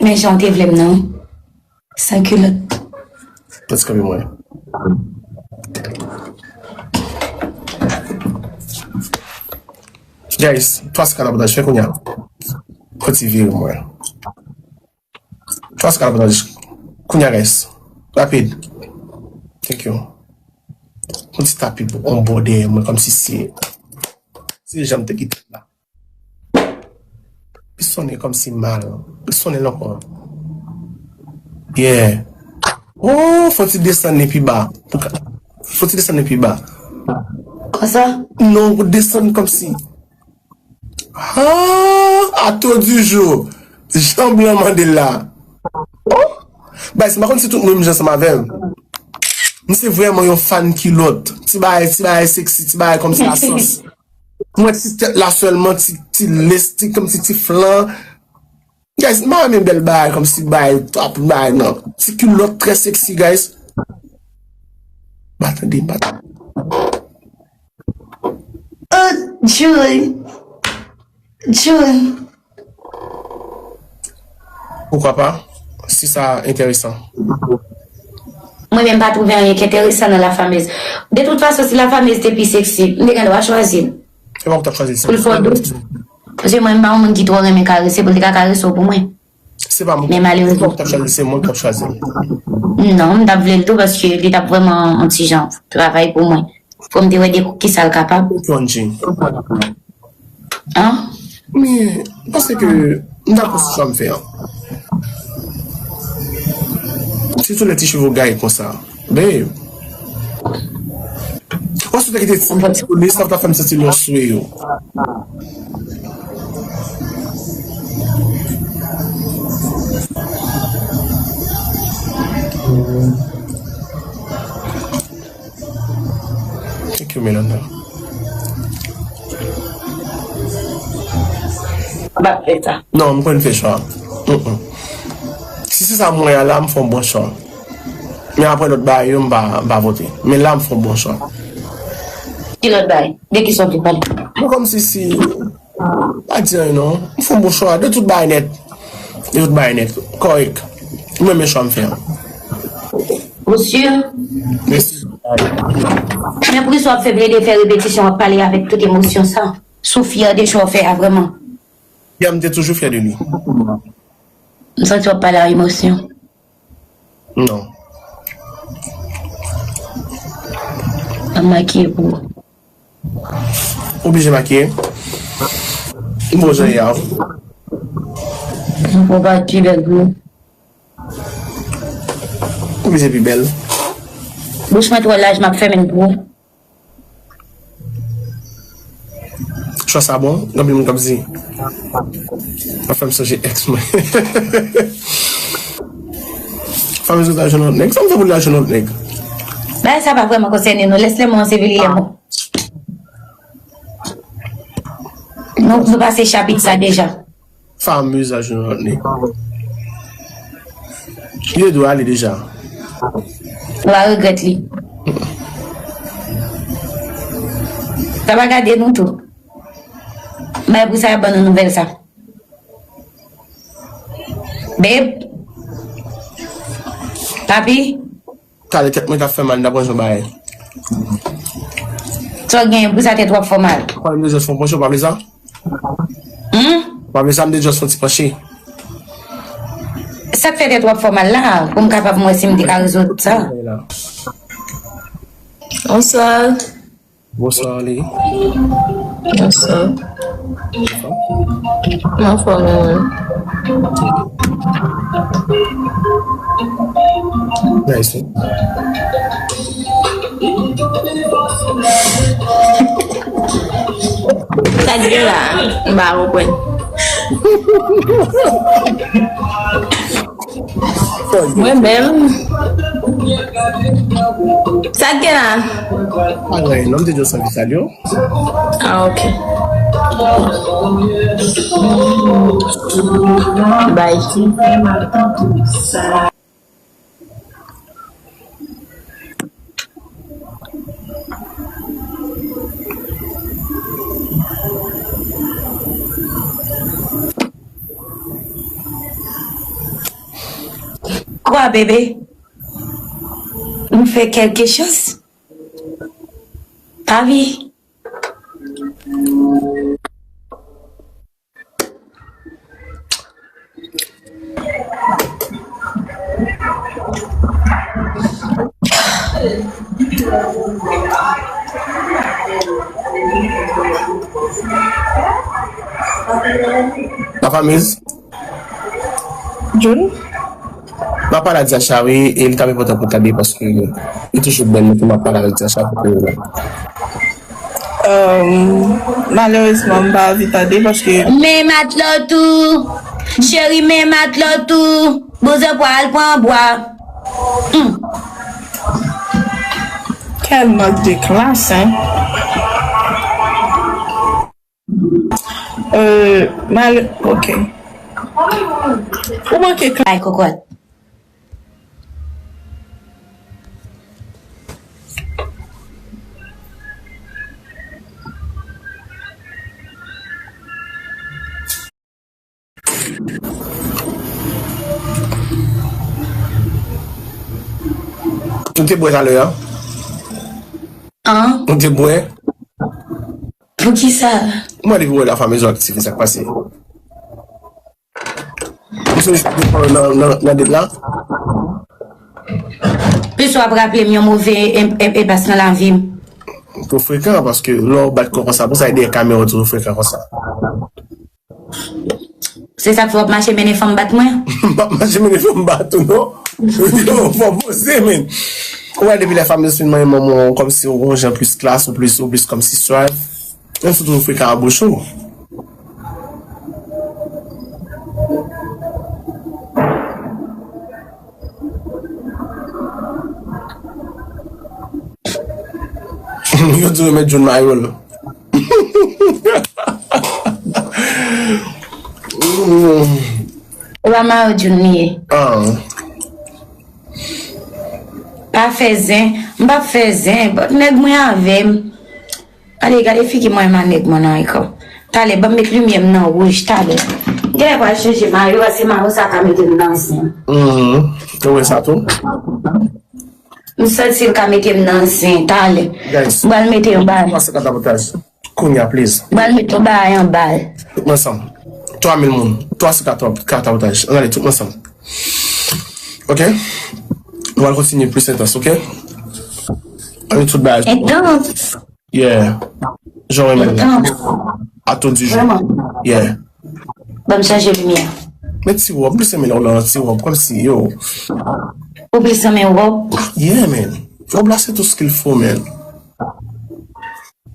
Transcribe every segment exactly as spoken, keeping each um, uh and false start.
renmen jan w te vle m nan, wi. San kilòt. Pèt kanpe mwen. Guys, twa sa ka nan pòtaj fè kounye a. Fò ti vire mwen. Twa sa ka nan pòtaj kounye a, guys. Rapid. Thank you. Yon ti tapi pou on bò dèyè mwen, kòmsi se, se jan m te kite la. Li sonnen kòmsi mal. Li sonnen ankò. Yeah. Oh, fò ti desann li pi ba. Pou ka-, fò ti desann li pi ba. Konsa? Non, pou desann kòmsi. Ah, ato di jou. Jan blan mande l la. Oh! Bay, m pa konn si tout moun menm jan ansanm avè m. M se vrèman yon fan kilòt. Ti bagay, ti bagay seksi, ti bagay kòmsi asans. Mwen ti tèt la sèlman, ti, ti les, ti kòmsi ti flan. Guys, m pa renmen bèl bagay kòmsi bagay twòp bagay, non. Ti kilòt trè seksi, guys. M pa tande, m pa tande. Oh, Jul. Jul. Poukwa pa? Si sa enteresan. Mwen menm pa twouve anyen ki enteresan nan la fameuse. De tout fason, si la fameuse te pi seksi, m te gen dwa chwazi l. Se pa ou k t ap chwazi l, se pou l fè w dous. Paske mwen, m pa yon moun ki twò renmen karese, pou l te ka karese w pou mwen. Se pa mwen. Men malerezman. Se pa ou k t ap chwazi l, se mwen k t ap chwazi l. Non, m t ap vle l tou paske li t ap vrèman yon ti jan travay pou mwen. Fò m te wè de kisa l kapab. Ok, Angie. An? Men, m panse ke m dakò sou chwa m fè an. Sitou lè ti cheve w gaye konsa. Babe. Ou si w te kite ti, ti polis, sa w ta fè m santi l yon swe yo. Thank you, Melanda. M p ap fè sa. Non, m konn fè chwa. Mm-mm. Si se sa m wè a la, m fè yon bon chwa. Men apre lòt bagay yo, m pa, m pa vote. Men la, m fè yon bon chwa. Ki lòt bagay? De kisa w vle pale? Mwen kòmsi si, pa di anyen non. M fè yon bon chwa. De tout bagay nèt. De tout bagay nèt. Kòrèk. M renmen chwa m fè an. Ou si? Mèsi. Men poukisa w ap fè plede fè repetisyon, w ap pale avèk tout emosyon sa? Si w fyè de chwa w fè a vrèman? Ya, m te toujou fyè de li. M santi w ap pale ak emosyon. Non. M ap makiye pou ou. Oblije makiye. M bon jan ye a. M pou w pa pi bèl pou ou. Oblije pi bèl. Bouch mwen twò laj, m ap fèmen l pou ou. Chwa sa bon, gen anpil moun k ap di. Sa fè m sonje èks mwen. Fanm, ou ta jwenn lòt nèg. Sa m fè pou l ta jwenn lòt nèg? Bagay sa pa vrèman konsène nou. Laisse les mots ensevelir les mots. Nou, nou pase chapit sa deja. Fameuse a jwenn lòt nèg. Li te dwe ale deja. Ou a regrèt li. Sa pa gade nou tou. Bay pou sa y ap ban nou nouvèl sa. Babe. Papi. Talè tèt mwen t ap fè mal, m t ap range yon bagay. Sa w genyen pou sa tèt w ap fè w mal? Ou kwè m te just fè yon panche, ou pa vle sa? Hmm? Ou pa vle sa, m te just fè yon ti panche. Sa k fè tèt w ap fè w mal la? Pou m kapab wè si m te ka rezoud sa. Bonswa. Bonswa, Lili. Bonswa. Anfòm? Anfòm, wi. Nice. Sa k gen la? M pa konprann. Mwen menm. Sa k gen la? Pa gen anyen, non, m te just anvi salye w. Ah, ok. Bye. Quoi, bébé? M fè quelque chose? Papi? La fameuse. Jun? M ap pale a Diacha, wi, e li t ap enpòtan pou tande paske li toujou bèl, men pou m ap pale avèk Diacha pou kounye la. Malerezman, m pa anvi tande paske. Men matlot ou, cheri, men matlot ou, bouzen pral pran bwa. Hmm. Quel manque de classe, hein? Euh, mal, ok. Ou manke kla- Ay, kokorat. Ou te bwè talè a? An? Ou te bwè? Poukisa? Mwen depi wè la famezo aktive, sa k pase? Ou sonje sa te fè nan, nan, nan det la? Plis w ap raple m yon move en- en- enpas nan lavi m. Twò frekan, paske lè w bat kò konsa, pou sa e dèyè kamera w toujou frekan konsa. Se sa k fè w ap mache mennen fanm bat mwen? M p ap mache mennen fanm bat ou non. Yo, fò poze, men. Ou wè depi lè famezo fin manyen manman w, kòmsi ou gon jan plis klas, ou plis, ou plis kòmsi suave. Menm si w toujou frekan a bouch ou. Yo di remèt John Mayol. Ou pa mare John li ye. Ah. Pa fè zen. M p ap fè zen. But nèg mwen avè m. Gade, gade figi mwen, ma nèg mwen nan ekran. Talè, ban m met limyè m nan wouj, talè. Genlè pral chanje mayo, paske mayo sa ka mete m nan zen. Mhm. Ou wè sa tou? M santi l ka mete m nan zen, talè. Guys, m pral mete yon bagay. Pase katapotaj. Kounye a, please. M pral mete yon bagay anba l. Tout ansanm. Twa mil moun. Twa se katapotaj. Ann ale, tout ansanm. Ok? Nou pral kontinye plis entans, ok? Ann ale tout bagay. Entans. Yeah. Jan w renmen l. Entans. Ato di jou. Vrèman. Yeah. Ban m chanje limyè. Men ti wòb, m plis renmen lè w nan ti wòb, kòmsi, yo. Ou plis renmen wòb? Yeah, man. Wòb la, c'est tout ce qu'il faut, man.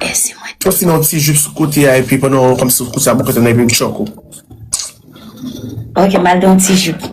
Èske mwen. Kòmsi nan ti jip sou kote a, epi pandan w kòmsi sou kote a, bòkòt an, epi m tchòk ou. Ok, m al nan ti jip.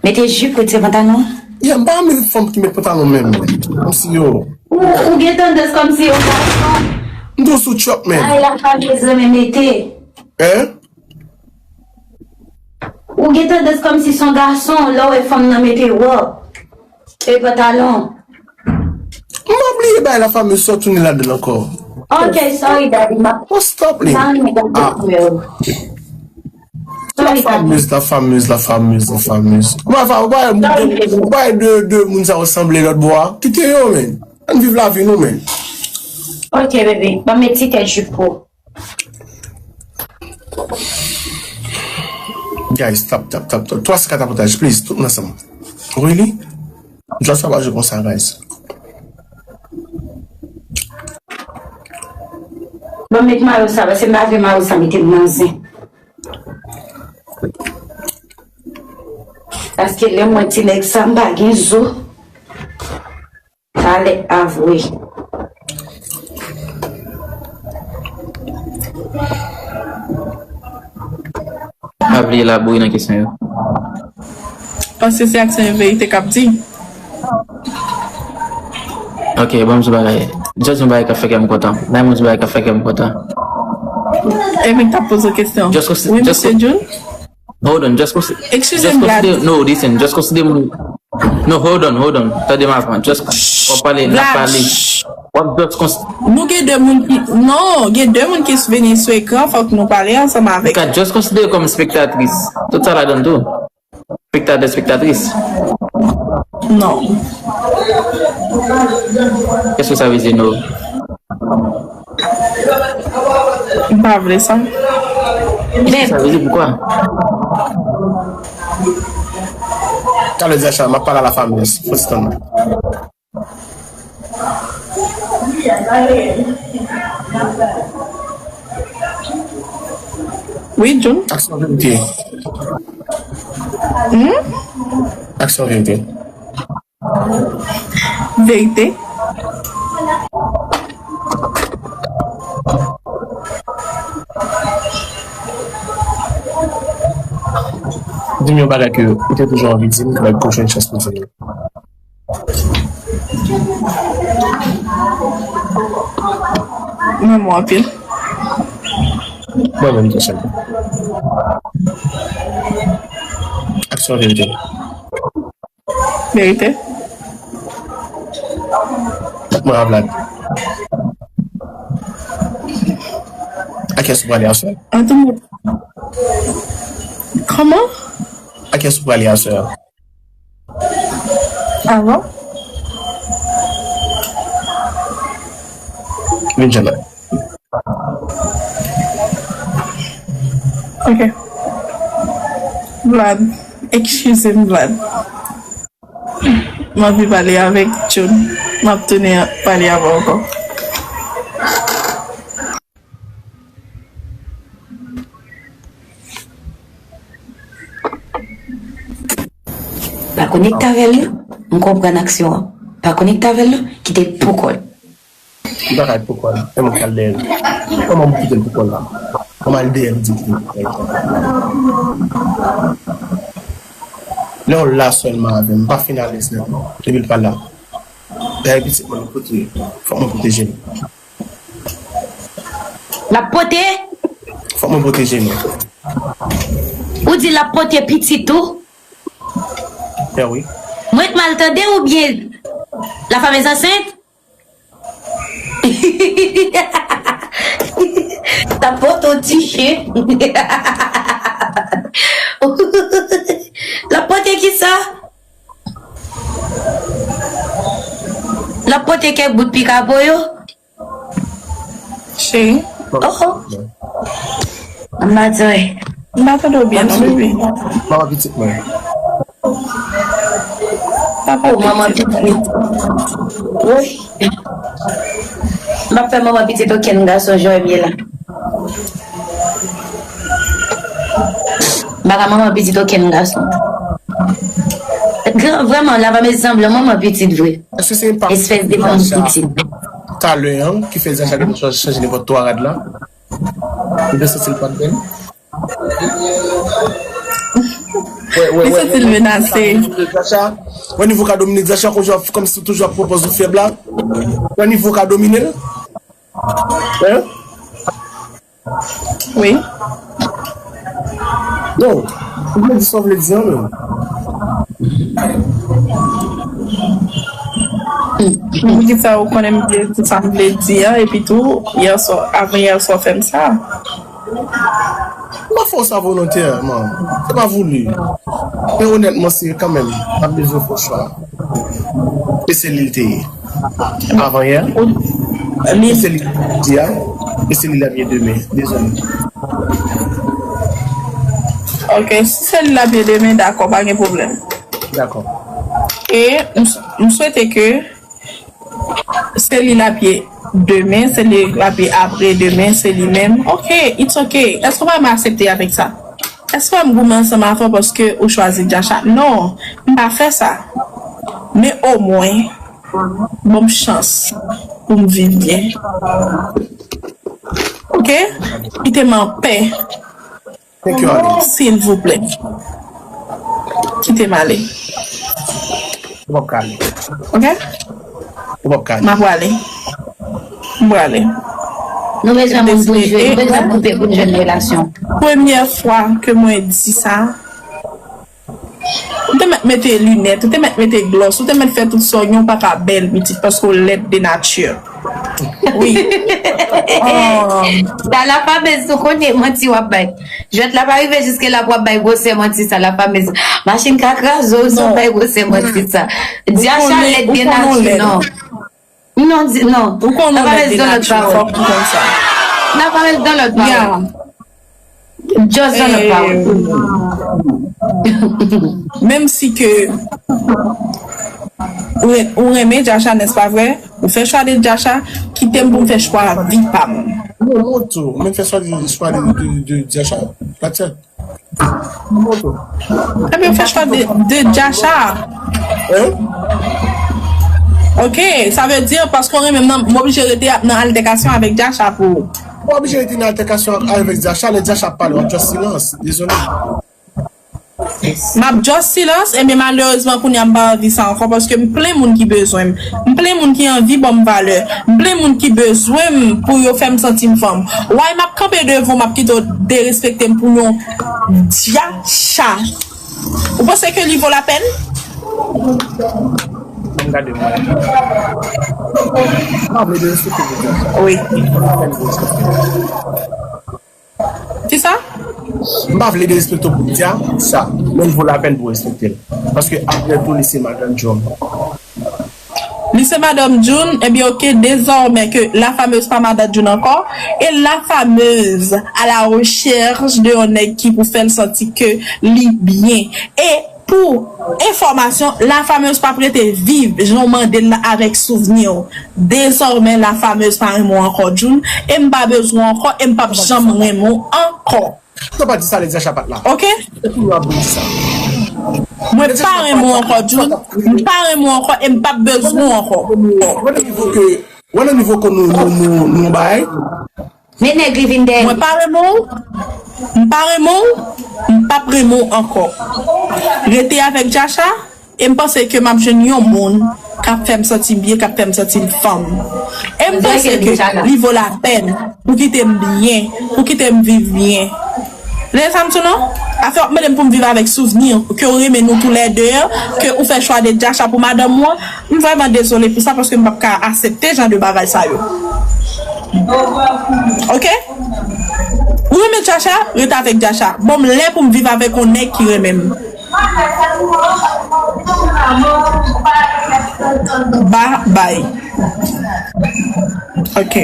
Mete jip, retire pantalon. Yeah, m pa renmen fanm ki met pantalon menm. Kòmsi, yo. Ou, ou gen tandans kòmsi yon gason. M tou sou tchòk, man. Ay, la pa bezwen mete. Hein? Ou gen tandans kòmsi se yon gason, lè w wè fanm nan mete wòb e pantalon. M pa bliye bay la fameuse sò tounen ladan l ankò. Ok, sorry, daddy. M ap. Oh, stop li. Ah. Sorry, daddy. La fameuse, la fameuse, la fameuse, la fameuse. Ou pa, ou pa, ou pa de, de moun sa yo sanble lòt bò a. Kite yo, men. Ann viv lavi nou, men. Ok, bebe. Ban m met ti tèt jip pou ou. Guys, tap, tap, tap, tap. Twa se katapotaj, please, tout ansanm. Really? Just pa jwe konsa, guys. Bon, met mayo sa, paske m pa vle mayo sa mete m nan zen. Paske lè m wè ti nèg sa, m pa gen zo. Talè avwe. Pa bliye labouyi nan kesyon yo. Paske se aksyon e verite k ap di. Ok, ban m di bagay. Just yon bagay k ap fè kè m kontan. Bay m di bagay k ap fè kè m kontan. E men k t ap poze w kesyon. Just, wi, just, mesye Jun? Hold on, just consi-, excuse just me, consider, Vlad. No, listen, just consider moun. No, hold on, hold on. Tande m avan. Just, w ap pale, n ap pale. W ap just cons- Nou gen de moun ki, non, gen de moun ki vini sou ekran, fòk nou pale ansanm avèk. Just consider kòm spektatris. Tout sa ladan tou. Spek-, Sa de spektatris? Non. Kèske sa vle di, no? M pa vle sa. Kèske sa vle di, poukwa? Talè, Zacha, m ap pale a la famille, fò ti tann mwen. Wi, John. Aksyon, verite. Hmm? Aksyon, verite. Verite. Di m yon bagay ke ou te toujou anvi di m, ki bay pwochèn chans pou di m. Mwen mwen anpil. Mwen menm tou sèl. Aksyon, verite. Verite. Mwen a Vlad. A kiyès ou prale aswè? An tou mond. Kòman? A kiyès ou prale aswè? Avan? Vin jwenn mwen. Ok. Vlad, eskize m, Vlad. M anvi pale avèk June. M ap tounen pale avè w ankò. Pa konekte avè l non. M konprann aksyon an. Pa konekte avè l non. Kite l pou kò l. Li pa ka ret pou kò l. E mwen k al dèyè l. Kòman m kite l pou kò l la? Kòman al dèyè l di l kite l pou kò l? Lè w la sèlman avè m, m pa fin alèz nèt non. Depi l pa la. Dayè pitit mwen, m pote, fòk mwen pwoteje l. L ap pote? Fòk mwen pwoteje nou. Ou di l ap pote pitit ou? Fè wi. Mwen t mal tande oubyen la femme est enceinte? L ap pote yon ti chen. L ap pote kisa? L ap pote kèk bout pikapo yo? Cheri. Oh, oh. M pa tande. M pa tande w byen non, bebe. Manman pitit mwen. Papa pitit. Oh, manman pitit. Wi. M pa fè manman pitit okenn gason jan w ye la. M pa ka manman pitit okenn gason. Gran, vrèman, la va me sanble manman pitit vre. Èske se pa espès de manman pitit. Talè an ki fè Zacha gen chans chanje nenpòt twa rad la? Ou te santi l pa t bèl? Li santi l menase. Wè nivo ka Dominique Zacha, kòmsi toujou ap pwopoze ou fèb la. Wè nivo ka domine l. Hein? Wi. Non, ou vle di sa w vle di an menm. Poukisa ou konnen m vle di sa m vle di an, epi tou, yè swa, avan yè swa w fè m sa? M pa fè w sa volontèman. Se pa voulu. Men onètman, se kanmenm, m ap bezwen fè w chwa. E se li l te ye. Avan yè. E se li l te ye. E se li l ap ye demen. Dezole. Ok, si se li l ap ye demen, dakò, pa gen pwoblèm. Dakò. E m, m swete ke se li l ap ye demen, se li l ap ye apre demen, se li menm. Ok, it's ok. Èske w pa m aksepte avèk sa? Èske m goumen ansanm avè w paske ou chwazi Djacha? Non, m pa fè sa. Men omwen, ban m chans pou m viv byen. Ok? Kite m anpè. Thank you, honey. Silvouplè. Kite m ale. Ou p ap ka ale. Ok? Ou p ap ka ale. M ap prale. M prale. Nou bezwen moun pou n jwe, nou bezwen koupe pou n jwenn relasyon. Premyè fwa ke mwen di sa, ou te mèt mete linèt, ou te mèt mete glòs, ou te mèt fè tout sa w gen, ou pa ka bèl pitit paske w lèd de nati. Wi. Sa la famez, ou konnen manti w ap bay. Jwèt la pa rive jiske la pou w ap bay gwosè manti sa la famez. Machin ka kraze w si w bay gwosè manti sa. Dyacha lèd gen nati non. Non, di, non. Ou konnen lèd gen nati, fòk ou konn sa. La famez dans l'autre parole. Just dans l'autre parole. Menm si ke ou renmen Dyacha, n'est-ce pas vrai? Ou fè chwa de Dyacha, kite m pou m fè chwa vi pa m. Non, mwen tou, mwen fè chwa de, chwa de, de, de Dyacha. That's it. Mwen tou. Ebyen, ou fè chwa de, de Dyacha. Hein? Ok, sa vle di, paske ou renmen m nan, m oblije rete nan altèkasyon avèk Dyacha pou ou. Ou pa oblije rete nan altèkasyon avèk Dyacha, lè Dyacha ap pale, w ap just silans. Dezole. M ap just silans, ebyen malerezman kounye a m pa anvi sa ankò paske m plen moun ki bezwen m. M plen moun ki anvi ban m valè. M plen moun ki bezwen m pou yo fè m santi m fanm. Why m ap kanpe devan w, m ap kite w derespekte m pou yon Dyacha? Ou panse ke li vo lapèn? Ann gade mwen. M pa vle derespekte pou Dyacha. Wi. Kisa? M pa vle derespekte w pou Dyacha, men l vo lapèn pou respekte l. Paske apre tou, li se madanm June. Li se madanm June, ebyen, ok, dezòmè ke la fameuse pa madanm June ankò, e la fameuse à la recherche de yon nèg ki pou fè l santi ke li byen. E pou enfòmasyon, la fameuse p ap rete viv jan w mande l la avèk souvni w. Dezòmè, la fameuse pa renmen w ankò, June, e m pa bezwen w ankò, e m p ap janm renmen w ankò. Sa pa di sa, Lady Sacha pa t la. Ok? Se pou nou ap di sa. Mwen pa renmen w ankò, June. M pa renmen w ankò, e m p ap bezwen w ankò. Wè nan nivo ke, wè nan nivo ke nou, nou, nou, nou bay. Men nèg li vin dèyè. Mwen pa renmen w. M pa renmen w. M p ap renmen w ankò. Rete avèk Dyacha, e m panse ke m ap jwenn yon moun k ap fè m santi m byen, k ap fè m santi m fanm. E m panse ke li vo lapèn pou kite m byen, pou kite m viv byen. Lè sa m sou non, afè w ap mande m pou m viv avèk souvni ke w renmen nou toulède, ke ou fè chwa de Dyacha pou madanm ou an, m vrèman dezole pou sa, paske m p ap ka aksepte jan de bagay sa yo. Ok? Ou renmen Dyacha? Rete avèk Dyacha. Ban m lè pou m viv avèk yon nèg ki renmen m. Ba bay. Ok.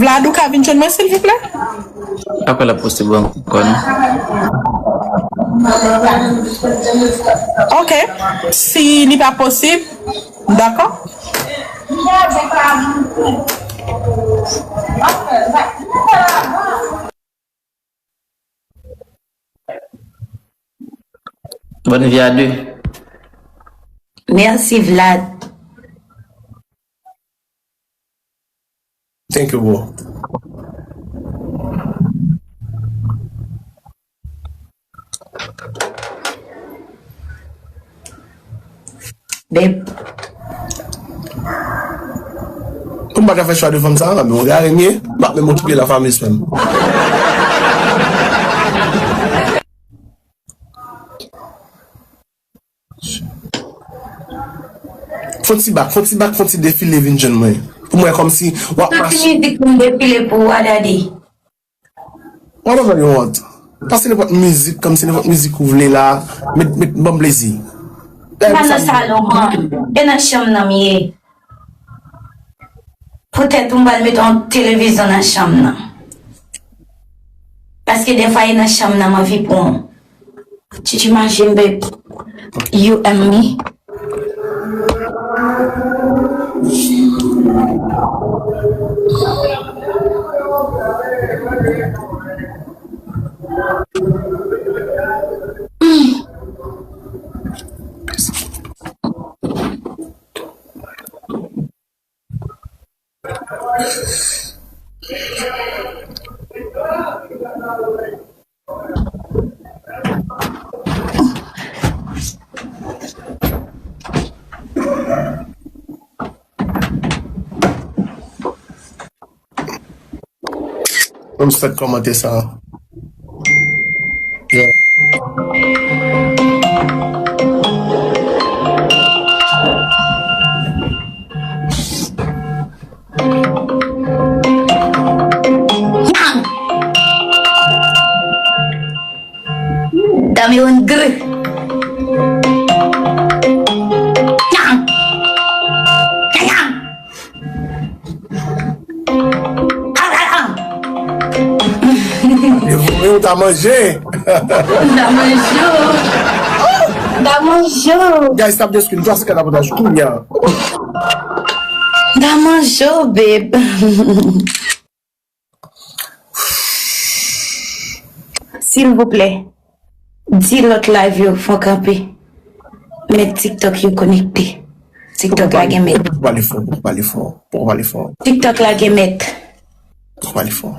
Vlad, ou ka vin jwenn mwen, silvouplè? Apre l ap posib ankò, non? Ok. Si li pa posib, dakò. Bonne vie à deux. Merci, Vlad. Thank you, bro. Babe. Pou m pa ka fè chwa de fanm sa, men w gade m ye, m pa menm okipe la fameuse menm. Fon ti bak, fon ti bak, fon ti defile vin jwenn mwen. Pou mwen kòmsi w ap mache. Fon ti mizik pou m defile pou ou a, daddy. Mwen pa fè yon wont. Pase nenpòt mizik, kòmsi nenpòt mizik ou vle la, met, met ban m plezi. M pa nan salon an, e nan chanm nan m ye. Poutèt ou m pral mete yon televizyon nan chanm nan. Paske dèfwa e nan chanm nan m anvi pran. Tu t'imagines, babe? You and me? Mwen m sot kòmante sa. Yeah. Meron gr. Nyam. Nyam. Ah, ah, ah. Yo, yo, ta manje. M ta manje w. M ta manje w. Guys, tap de screen, twa se kat avantaj kounya. M ta manje w, babe. Silvouplè, di lòt live yo fè kanpe. Mèt TikTok yo konekte. TikTok la gen mèt. Poko pale fò, poko pale fò, poko pale fò. TikTok la gen mèt. Poko pale fò.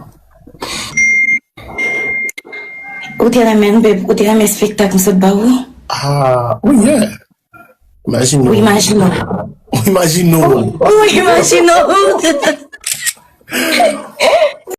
Ou te renmen, babe, ou te renmen espektak m sot ba ou? Ah, oh yeah. Imajine w. Imajine w. Imajine w. Imajine w.